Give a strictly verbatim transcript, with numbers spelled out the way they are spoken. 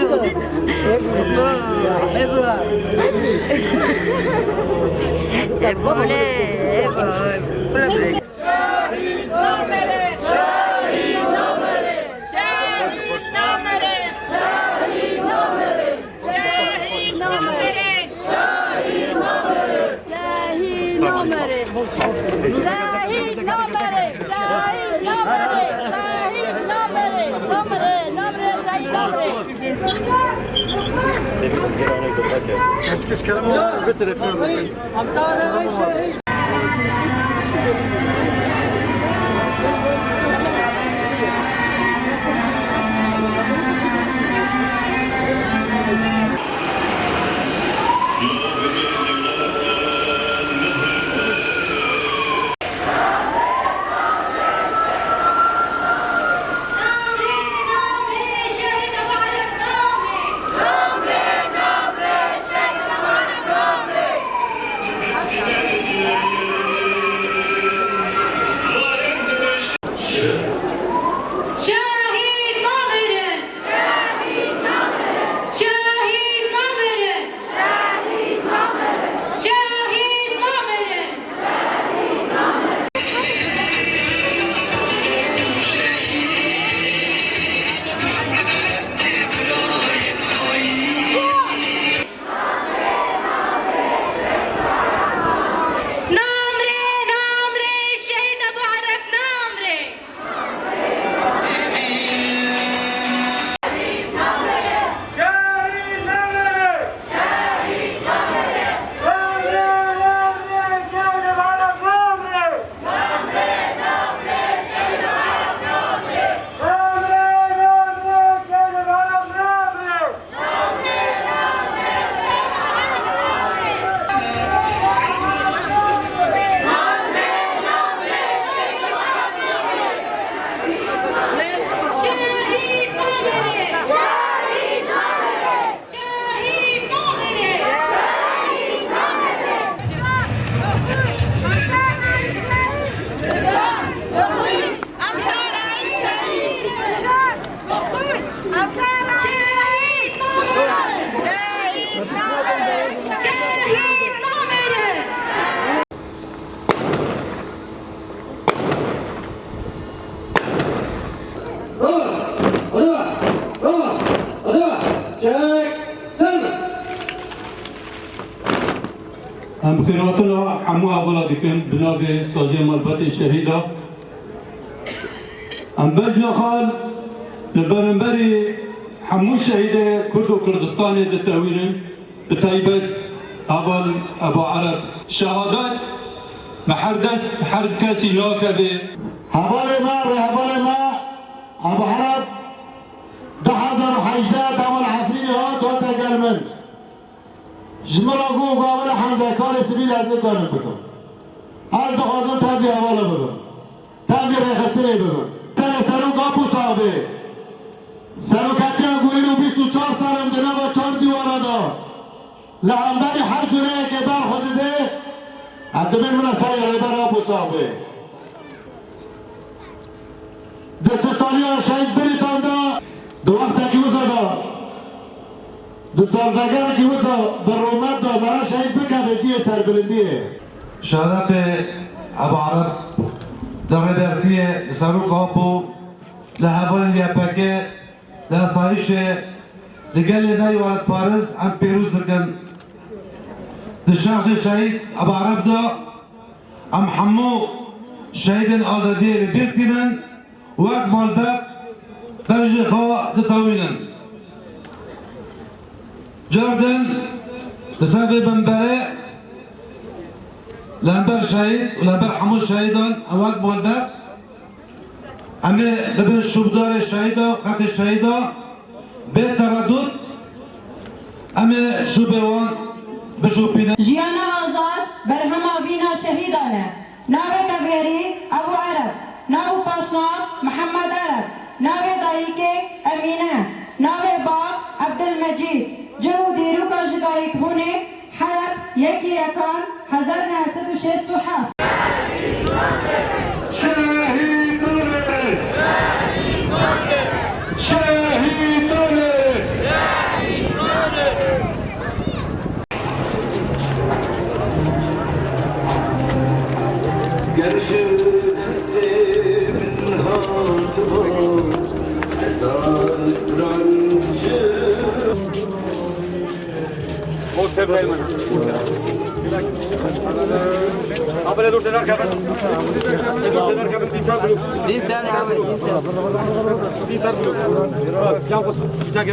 Ebo, ebo. Ebo, ne, ebo. Şehîd namerin! Şehîd namerin! Şehîd namerin! Şehîd namerin! Şehîd namerin! Şehîd namerin! Şehîd namerin! Şehîd namerin! Namre, namre, şehîd namre! Hiç kez kerem olmadı. Ve telefon. Şehîd namirin! Şehîd namirin! Şehîd namirin! Şehîd namirin! Şehîd namirin! Namre, namre, şehîd Ebu Ereb, namre! Em xêrhatina hemû hevala dikin bi navê Saziyê Malbatê Şehîda. Em bejna xal li beramberî hemû şehîdê Kurd û Kurdistanê ditewînin, bi taybet heval Ebu Ereb. Şehadet bi her dest her kesî nakeve. Hevalê me, rêhevalê me Ebu Ereb du hezar û hejdeh demal Efrînê hat, hate gel min. Ji min re got, got, "Wele hemdekarê sivîl ez nikarim bikim. Ez dixwazim tevlî hevala bibim. Tevlî rêxistinê bibim." Serê serok Apo sax bê. Serokatiya ku îro bîst û çar sal in di nava çar dîwara de li hemberî her cureyekê ber xwe dide, em dibên bila serê Rêber Apo sax bê. Di sisaliya şehîd Birîtan de, di wextekî wisa de, di salvegerekî wisa bi rûmet de me re şehîd bikeve cihê serbilindiyê. Şehadetê Ebu Ereb li Rêbertiyê, li Serok Apo, li hevalên Y P G, li asayîşê, li gelê me yê welatparêz em pêroz dikin. Di şexsê şehîd Ebu Ereb de em hemû şehîdên azadiyê li bîr tînin, wek malbat bejnê xwe ditewînin. Cardin li ser vê minberê li hember şehîd û li hember hemû şehîdan em wek malbat Em ê bibin şûbdarê şehîda, xetê şehîda, bê teredût, em ê şûbê wan bişopînin. Jiyana azad berhema vîna şehîdan e. Navê tevgerî Ebû Ereb, nav û paşnav Mihemed Ereb, navê dayikê Emîne, navê bav Ebdilmecîd, cih û dîroka ji dayikbûnê Heleb, yekî yekan, hezar neh sed û şêst û heft. Şehîd Nûrê! Şehîd Nûrê! Din sen abi, din sen.